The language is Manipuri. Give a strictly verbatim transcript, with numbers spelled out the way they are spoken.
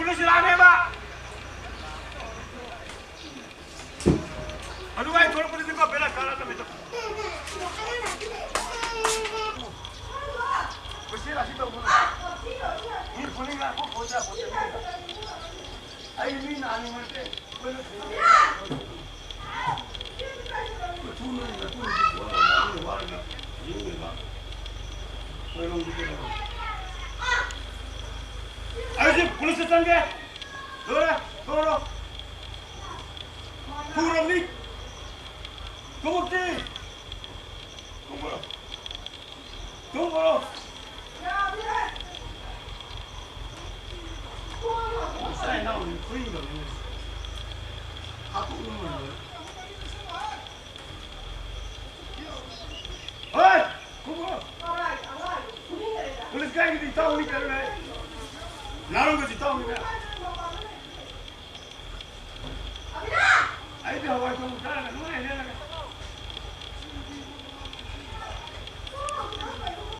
ꯄꯨꯂꯤꯁ ꯂꯥꯛꯑꯦꯕ꯫ ꯑꯗꯨꯒ ꯑꯩ ꯊꯣꯛꯂꯛꯄꯗꯗꯤꯀꯣ ꯕꯦꯔꯥ ꯀꯥꯔꯛꯀꯅꯤꯗꯣ꯫ ꯀꯣꯏꯆꯦꯜ ꯑꯁꯤ ꯇꯧꯒꯅꯨ꯫ ꯃꯤ ꯄꯨꯂꯤꯁ ꯂꯥꯛꯄ ꯈꯣꯠꯄ ꯈꯣꯠꯄ꯫ ꯑꯩ ꯃꯤ ꯅꯥꯅꯤꯡꯕ ꯅꯠꯇꯦ꯫ ꯑꯩꯁꯦ ꯄꯨꯂꯤꯁꯇ ꯆꯪꯒꯦ꯫ ꯂꯣꯏꯔꯦ, ꯊꯣꯛꯂꯣ꯫ ꯊꯨꯔꯕꯅꯤ꯫ ꯊꯣꯛꯂꯛꯇꯦ꯫ ꯊꯣꯛꯂꯣ꯫ ꯊꯣꯛꯂꯣ꯫ ꯉꯁꯥꯏ ꯅꯪ ꯐꯨꯏꯗꯕꯅꯤ꯫ ꯍꯥꯠꯇꯣꯛꯅꯤꯡꯕꯅꯤ꯫ ꯍꯣꯏ! ꯊꯣꯛꯂꯣ꯫ ꯄꯨꯂꯤꯁ ꯀꯥꯏꯒꯤꯗꯤ ꯏꯇꯥꯎꯅꯤ ꯀꯩꯅꯣꯅꯦ꯫ ꯅꯥꯔꯣꯟꯒꯁꯤ ꯏꯇꯥꯎꯅꯤꯅꯦ꯫ ꯑꯩꯗꯤ ꯍꯋꯥꯏ ꯊꯣꯡ